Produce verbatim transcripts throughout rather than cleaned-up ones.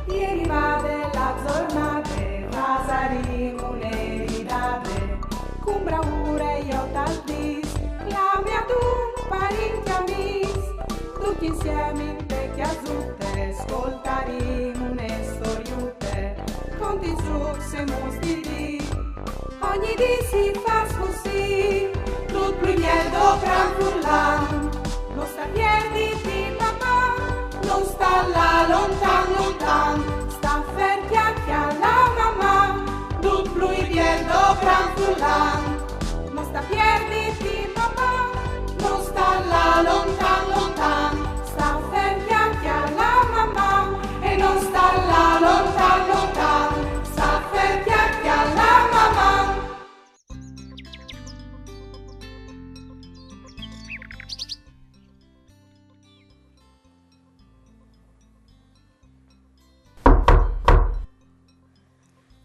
Ieri vade la zornade, fasarìn une ridade, cun braure jo tal dis, clami adun parint e amîs, ducj insiemi inte cjasute, scoltarìn une storiute, conti, zucs e muts di dì. Ogni dì si fâs cussì, dut plui biel dopran furlan. No sta pierditi, Maman, no sta lâ lontan, lontan, sta fer, cjale, cjale, Maman, dut plui biel dopran furlan. No sta pierditi, Maman, no sta lâ lontan, lontan, sta fer, cjale, cjale, Maman, e no sta lâ lontan, lontan, sta fer, cjale, cjale, Maman.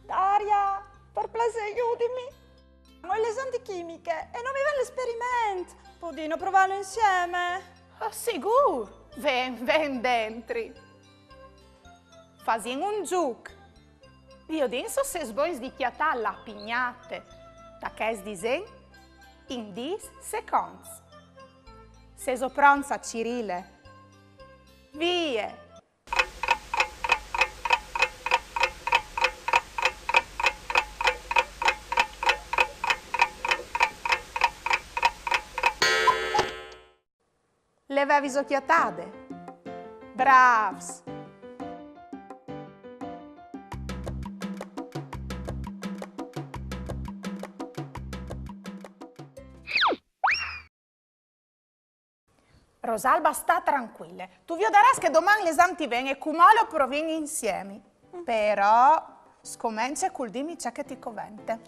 Daria, par plasê, judimi. Go il esam di chimiche e no mi ven l'esperiment. Podìno provâlu insiemi? Oh, sigûr! Ven, ven dentri. Fasìn un zûc. Viodìn se o sês bogns di cjatâ la pignate ta chest disen in dîs seconts. Sêso pronts a cirîle? Vie! Le vêviso cjatade? Brâfs! Rosalba, sta trancuile. Tu viodarâs che doman l'esam ti ven e cumò lu provìn insiemi. Però scomence cul dîmi ce che ti covente.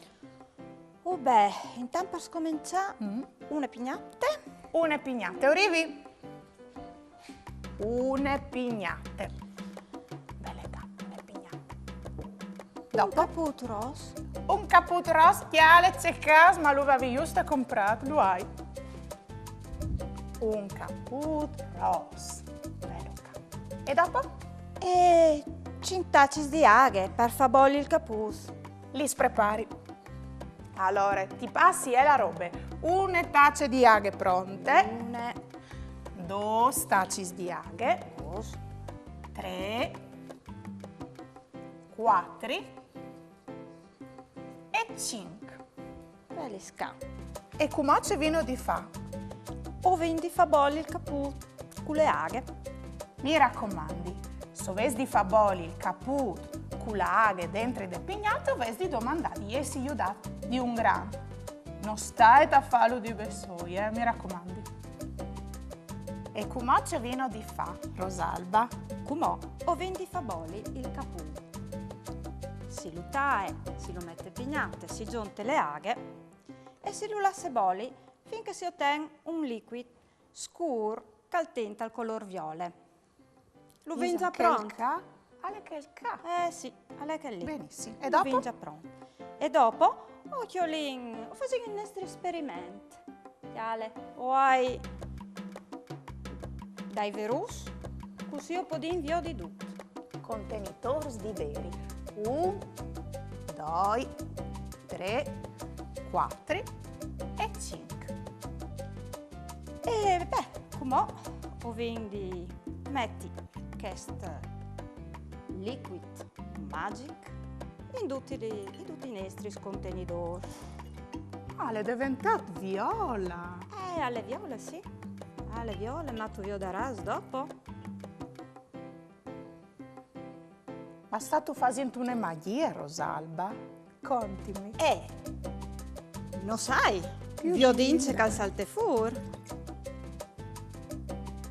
Uh, beh, intant par scomençâ, mm, une pignate. Une pignate, o rivi? Une pignate. Bele ca, une pignate. Dopo? Un capût ros. Un capût ros, cjale ce câs, ma lu vevi juste comprât, lu ai. Un capût ros. Velu ca. E dopo? E cinc tacis di aghe par fâ boli il capût. Lis prepari. Alore, ti passi, eh, la robe. Une tace di aghe pronte. Une. Dôs tacis di aghe. Dôs. Trê. Cuatri. E cinc. Belis ca. E cumò ce vino di fâ? O vin di fâ boli il capût cu la aghe. Mi racomandi, se o vês di fâ boli il capût cu la aghe dentri de pignate, o vês di domandâ di jessi judât di un grant. No stâi a fâlu di bessôi, eh, mi racomandi. E cumò ce vino di fâ, Rosalba? Cumò o vin di fâ boli il capût. Si lu taie, si lu met te pignate, si zonte la aghe e si lu lasse boli fin che si oten un licuit scûr che al ten tal colôr viole. Lu vin za pront? Ca? Al è chel ca? Eh sì, al è chel li. Benissim. E dopo? Lu vin za pront. E dopo o cjolìn, o fasìn il nestri esperiment. Cjale, o ai dai verûfs, cussì o podìn viodi dut. Contenitôrs di veri. Un, doi, trê, cuatri e cinc. E beh, cumò o vin di meti chest licuit magic in ducj i, in ducj i nestris contenidôrs. Ah, al è deventât viole. Eh, al è viole, sì. Al è viole, ma tu viodarâs dopo. Ma stâstu fasint une magjie, Rosalba? Contimi. Eh, no sai, viodìn ce che al salte fûr.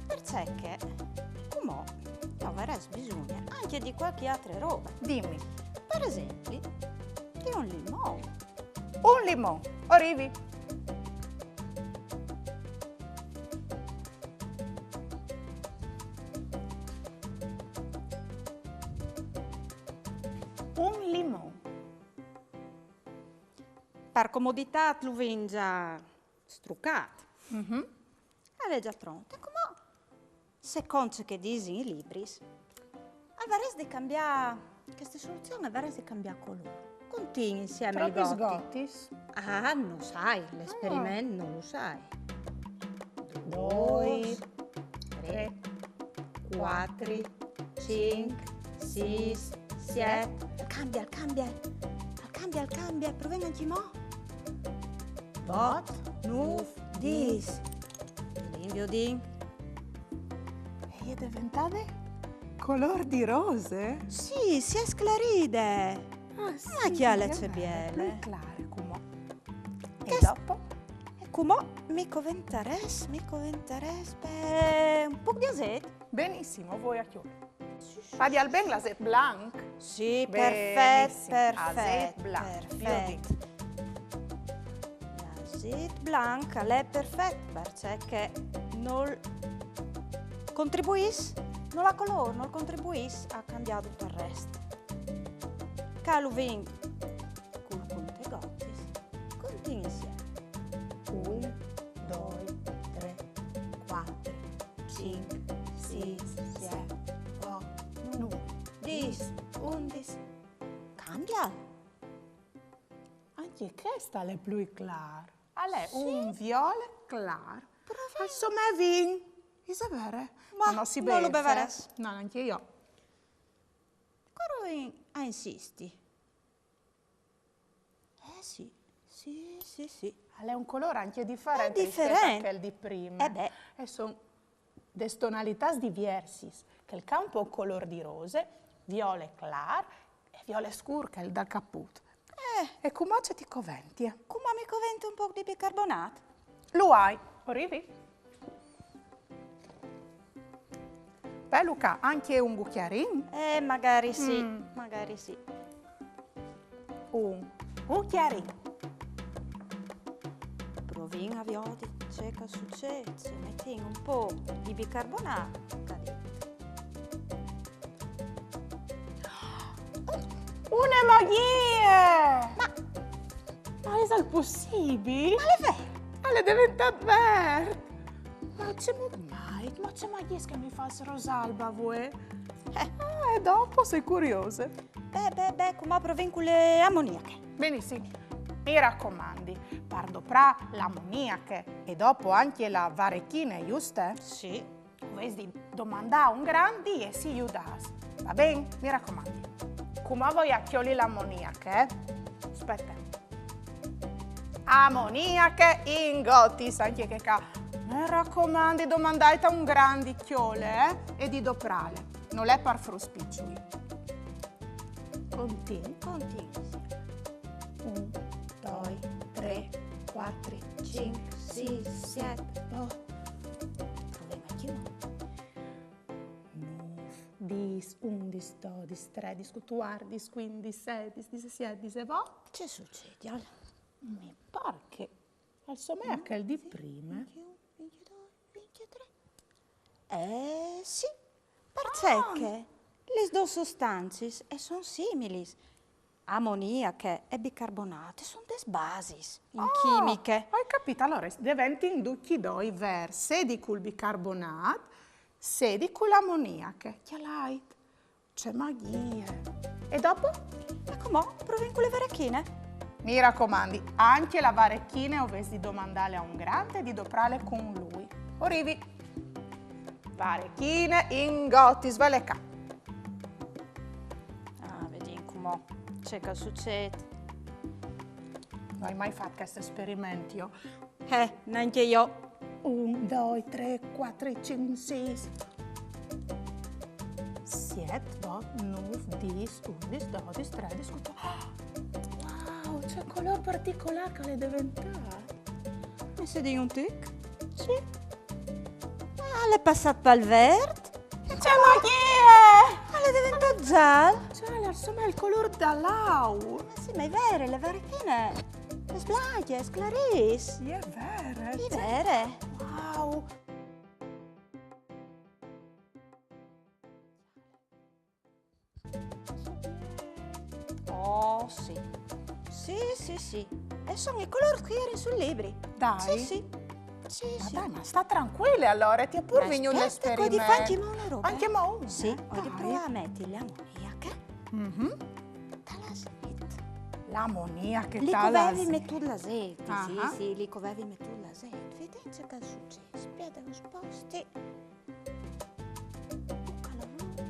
Parcè che cumò o varès bisugne ancje di cualchi altre robe. Dimi. Par esempli, di un limon. Un limon, o rivi. Un limon. Par comoditât lu vin za strucât. Mhm. Al è za pront. E cumò, secont ce che a disin i libris, Al varès de cambiâ, cheste soluzion al varès de cambiâ colôr. Contìn insiemi lis Tropis gotis. gotis. Ah, no sai, l'esperiment no lu sai. Doi, Doi, trê, cuatri, cinc, sîs, siet. Al cambia, al cambia. Al cambia, al cambia. Provìn ancjemò. Vot, nûf, dîs. Viodìn, viodìn. E je deventade colôr di rose? Sì, si è sclaride. Ah, Ma cjale ce biele. Plui clare, cumò. E Chest- dopo? E cumò mi coventarès, mi coventarès, beh, un pôc di azet. Benissimo, voi a cjol. Fadial ben l'azet blanc? Sì, perfet, Benissimo, perfet, azet blanc. perfet. Viodìn. L'azet blanc al è perfet, parcè che nol contribuìs, nol à colôr, nol contribuìs a cambiâ dut il rest. Ca lu vin cul contegotis, contìn insiemi. Un, doi, trê, cuatri, cinc, sîs, siet, vot, nûf, Dîs, undis. Cambia. Ancje chest al è plui clâr. Al è un viole clâr. Provìn. Al somee vin. Ise vere? Ma no si no lu bêf, eh? bevarès. No, nancje jo. Provìn a insisti. Eh sì, sì, sì, sì. Al è un colôr ancje diferent Al è rispet a diferent. Chel di prime. Eh beh. E son des tonalitâts diviersis. Chel ca un pôc colôr di rose, viole clâr e viole scûr, chel dal caput. Eh. E cumò ce ti coventie? Cumò mi covente un pôc di bicarbonât? Lu ai, o rivi? Belu ca, ancje un gucjarin? Eh, magari sì, Mm. magari sì. Un gucjarin. Provìn a viodi ce che al sucêt se metìn un pôc di bicarbonât ca dentri. Une magjie! Ma, ma isal pussibil? Ma al è vêr! Al è deventât vert! Ma cemût mai? Ma ce magjie che mi fâs, Rosalba, vuê? Eh. Ah, e dopo o soi curiose. Beh, beh, beh, cumò provìn cu la amoniache. Benissim. Mi racomandi, par doprâ la amoniache e dopo ancje la varechine, juste? Sì. O vês di domandâ a un grant di jessi judâts. Va ben? Mi racomandi. Cumò o voi a cjoli la amoniache, eh? Spiete. Amoniache in gotis, ancje chê ca. Mi racomandi, domandait a un grant di cjole, eh? E di doprâle. Nol è par fruts piçui. Contìn. Contìn. Un, doi, trê, cuatri, cinc, sîs, siet, vot. Provìn ancjemò. Nûf, dîs, undis, dodis, tredis, cutuardis, cuindis, sedis, disesiet, disevot. Ce sucedial? Mi pâr che al somee a chel di prime. Vincjedoi, vincjetrê. Eh, sì, parcè che lis dôs sostancis a son similis. Amoniache e bicarbonât a son des basis in chimiche. Ah, o ai capît, alore a deventin ducj i doi verts, sedi cul bicarbonât, sedi cu la amoniache. Cjalait. Ce magjie. E dopo? E cumò provìn cu la varechine. Mi racomandi, ancje la varechine o vês di domandâle a un grant e di doprâle cun lui. O rivi. Varechine in gotis, vele ca. Ah, viodìn cumò ce che al sucêt. No ai mai fat chest esperiment jo. Eh, nancje jo. Un, doi, trê, cuatri, cinc, sîs, siet, vot, nûf, dîs, undis, dodis, tredis, cutuardis. Wow, ce colôr particolâr che al è deventât. Mi sedìn un tic? Sì. Ah, al è passât pal vert. Ce magjie! Al è deventât zâl. Cioè, al somee il colôr dal aur. Eh sì, ma e je vere, la varechine e sblaie, e sclarìs. E je vere. E je vere. Wow. Oh, sì. Sì, sì, sì. E a son i colôrs che a jerin sul libri. Dai. Sì, sì. Sì, Ma sì. Dai, ma sta tranquila alora, ti è pur Ma vignù aspetta, che ho di l'esperiment. fare anche una roba. Anche mo una? Sì, ho di Dai. Provare a mettere l'ammoniache Mhm. dalla seta. L'ammoniache Lì tala covevi mettut l'aset, sì, Ah. sì, lì covevi mettut l'aset. Vedete che succede. Aspetta, lo sposti. Poco alla volta,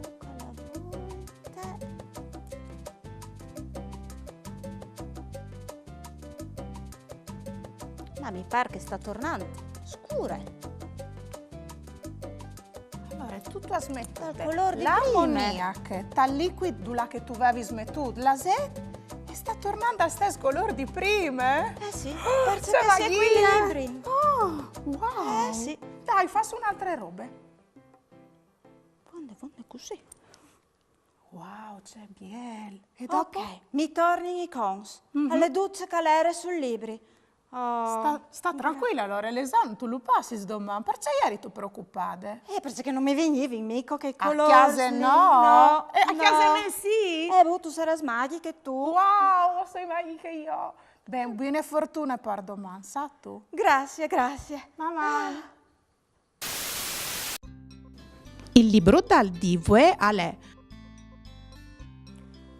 poco alla volta. Ma mi pare che sta tornando scura. Alora, tu tu has metut Dal color di prima. L'ammoniache, tal liquid dulà che tu vevis metut l'aset, e sta tornand al stes color di prime. Eh sì, Oh, perché ce che si magia! Equilibri. Oh, wow! Eh sì. Dai, fas un'altra roba. Vonde, vonde cusì. Wow, ce biel! E dopo? Ok, mi tornin i cons. Mhm. Al è dut ce che al ere sul libri. Oh. Sta, sta tranquila alora, l'esam tu lu passis doman, perché jeristu preocupade? Eh, perché no mi vignivin mico che A color. cjase no? Eh, a cjase me sì? Eh, boh, tu sarâs magjiche tu. Wow, o soi magjiche jo. Ben, buine fortune par doman, sâstu? Grazie, grazie. Maman. Il libro dal dì vuê al è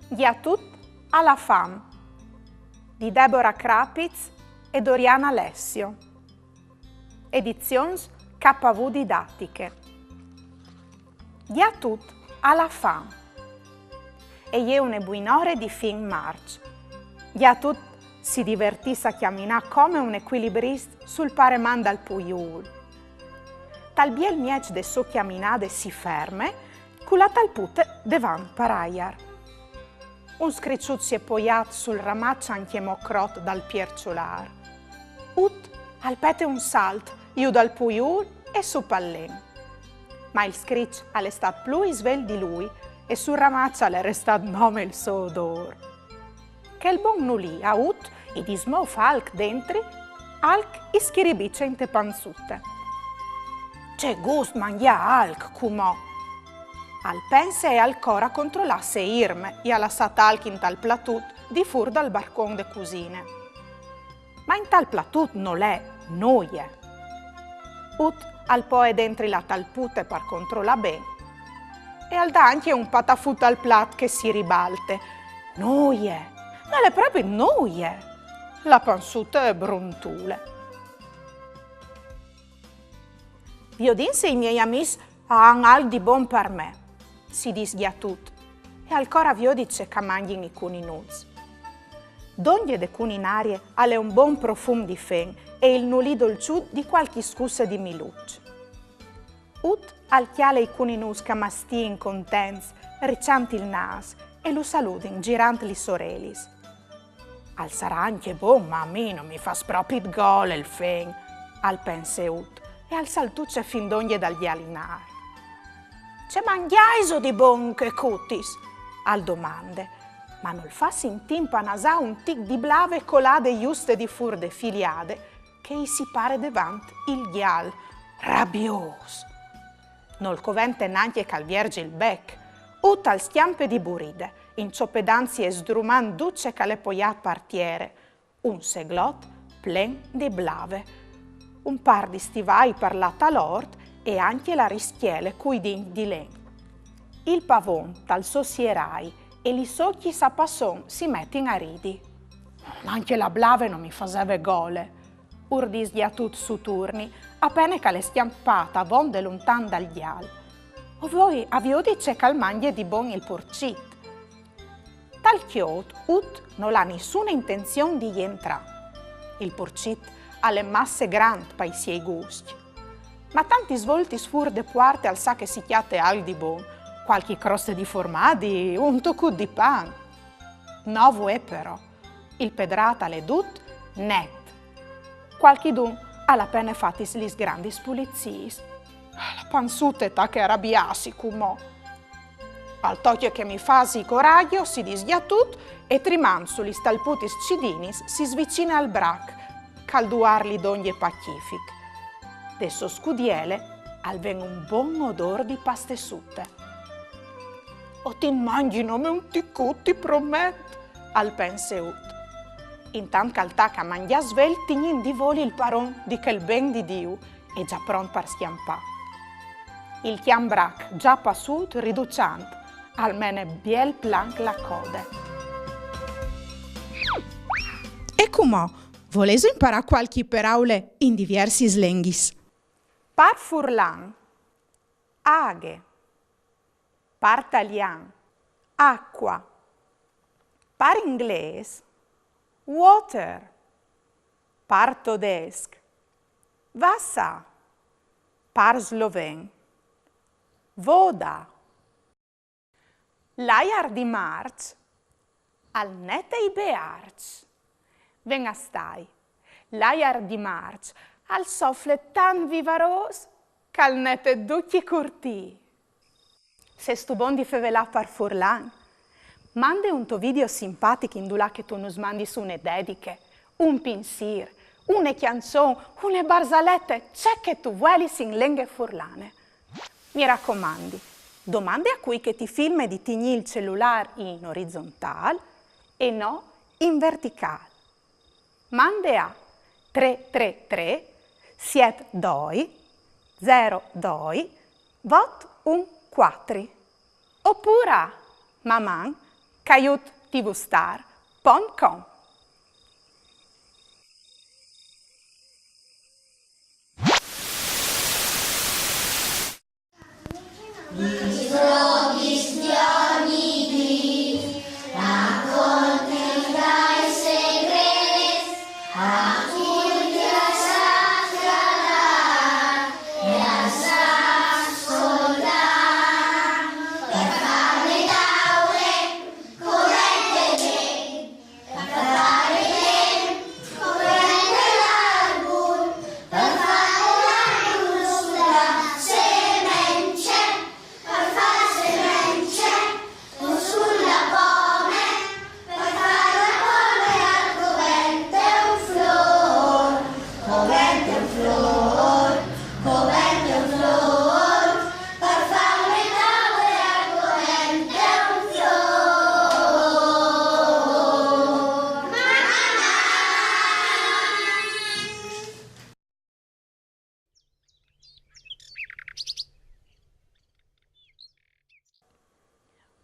Gjatut a la fam di Deborah Krapitz e Doriana Lessio. Edizions K V Didattiche. Gjatut a la fam. E je une buinore di fin Març. Gjatut si divertìs a cjaminâ come un ecuilibrist sul paremant dal puiûl. Tal biel mieç de sô cjaminade si ferme, cu la talpute devant par aiar. Un scriçut si è poiât sul ramaç ancjemò crot dal pierçulâr. Ut al pete un salt jù dal puiûl e sù pal len. Ma il scriç al è stât plui svelt di lui e sul ramaç al è restât nome il so odôr. Chel bon nulì a Ut i dismôf alc dentri, alc i schiribice inte panzute. Ce gust mangjâ alc cumò! Al pense e al cor a controlâ se Irme i à lassât alc intal platut di fûr dal barcon de cusine. Ma intal platut nol è nuie. Ut al poie dentri la talpute par controlâ ben e al dà ancje un patafut al plat che si ribalte. Nuie, nol è propit nuie. La panzute e brontule. Viodìn se i miei amîs a àn alc di bon par me, si dîs Gjatut, e al cor a viodi ce che a mangjin i cuninuts. Dongje de cuninarie al è un bon profum di fen e il nulì dolçut di cualchi scusse di miluç. Ut al cjale i cuninuts che a mastijin contents, ricjant il nâs, e lu saludin girant lis orelis. Al sarà ancje bon, ma a mi no mi fâs propit gole il fen, al pense Ut, e al saltuce fin dongje dal gjalinâr. Ce mangjaiso di bon che cutis? Al domande, ma nol fâs in timp a nasâ un tic di blave colade juste di fûr de filiade, che i si pare devant il gjal, rabiôs. Nol covente nancje che al vierzi il bec. Ut al scjampe di buride, inçopedantsi e sdrumant dut ce che al è poiât par tiere, un seglot plen di blave, un pâr di stivâi par lâ tal ort e ancje la riscjele cui dincj di len. Il pavon tal so sierai e lis ocjis a passon si metin a ridi. Nancje la blave no mi faseve gole, ur dîs Gjatut su turni, a pene che al è scjampât avonde luntan dal gjal. O voi a viodi ce che al mangje di bon il purcit. Tal cjôt Ut nol à nissune intenzion di jentrâ. Il purcit al è masse grant pai siei guscj. Ma tantis voltis fûr de puarte al sa che si cjate alc di bon, cualchi croste di formadi, un tocut di pan. No vuê però. Il pedrât al è dut net. Cualchidun al à a pene fatis lis grandis puliziis. La panzute e tache a rabiâsi cumò. Al tocje che mi fasi corajo, si dîs Gjatut, e trimant su lis talputis cidinis si svicine al brac, che al duar li dongje pacific. De sô scudiele al ven un bon odôr di pastesute. O ti mangji nome un ticut, ti promet, al pense Ut. Intant che al taca a mangjâ svelt, tignìn di voli il paron di chel ben di Diu, e za pront par scjampâ. Il cjambrac za passût, riduçant, al mene biel planc la code. E cumò, volêso imparâ cualchi peraule in diviersis lenghis? Par furlan, aghe. Par talian, acqua. Par inglês, water. Par todesc, Wasser. Par sloven, voda. L'aiar di Març al nete i bearçs. Ven a stâi, l'aiar di Març al sofle tant vivarôs che al nete ducj i curtîi. Sêstu bon di fevelâ par furlan? Mande un to video simpatic indulà che tu nus mandis une dediche, un pinsîr, une cjançon, une barzalete, ce che tu vuelis in lenghe furlane. Mi racomandi, domande a cui che ti filme di tignî il celulâr in orizontâl e no in verticâl. Mande a trê trê trê siet doi zero doi vot un cuatri, opûr a maman caiut tvstar pont com.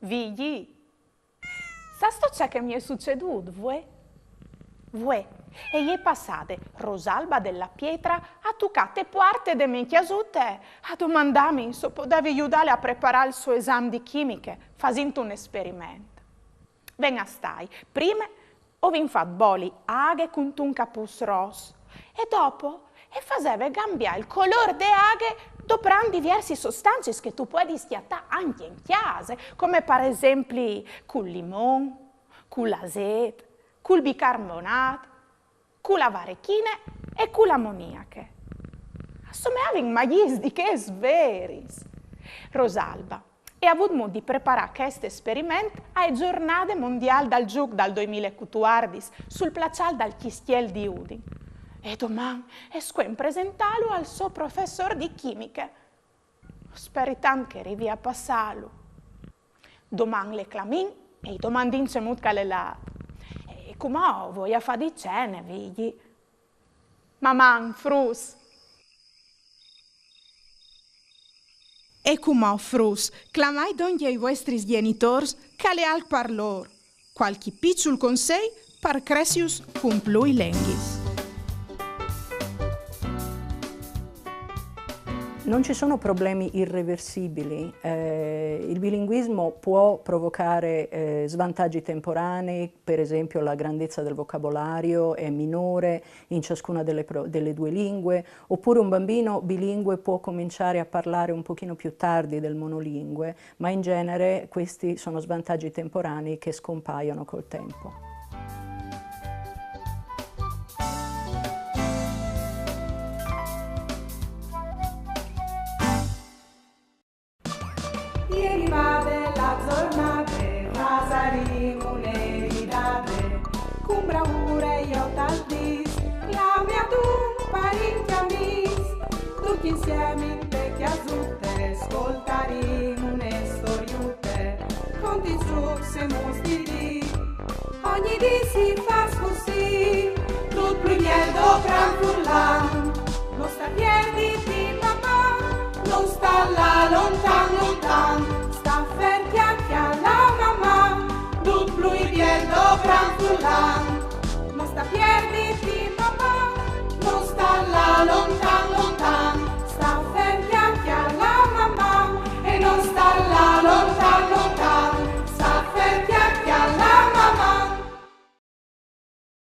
Vigji, sâstu ce che mi è sucedût, vuê? Vuê, e je passade, Rosalba della Pietra e à tucât te puarte de mê cjasute a domandâmi se o podevi judâle a preparâ il so esam di chimiche, fasint un esperiment. Ven a stâi, prime o vin fat boli aghe cuntun capûs ros e dopo e faseve cambiâ il colôr de aghe doprant diviersis sostancis che tu puedis cjatâ ancje in cjase, come par esempli cul limon, cul asêt, cul bicarbonât, cu la varechine e cu la amoniache. A someavin magjis di chês veris. Rosalba e à vût mût di preparâ chest esperiment ae Zornade mondiâl dal zûc dal doi mil e cutuardis sul plaçâl dal Cjistiel di Udin. E doman e scuen presentâlu al so professôr di chimiche. O speri tant che e rivi a passâlu. Doman le clamìn e i domandìn cemût che al è lât. E cumò o voi a fâ di cene, Vigji. Maman, fruts! E cumò, fruts, clamait dongje i vuestris gjenitôrs, che al è alc par lôr. Cualchi piçul consei par cressiju cun plui lenghis. Non ci sono problemi irreversibili. Eh, il bilinguismo può provocare eh, svantaggi temporanei, per esempio la grandezza del vocabolario è minore in ciascuna delle, delle due lingue, oppure un bambino bilingue può cominciare a parlare un pochino più tardi del monolingue, ma in genere questi sono svantaggi temporanei che scompaiono col tempo. Ieri va de la zornade, fasarìn une ridade, cun bravure jo tal dîs, clami adun parint e amîs, ducj insiemi inte cjasute, scoltarìn une storiute, contint zûcs e mûts di dì, ogni dì si fâs cussì. È il gran furlan, non sta pierditi papà, non sta là.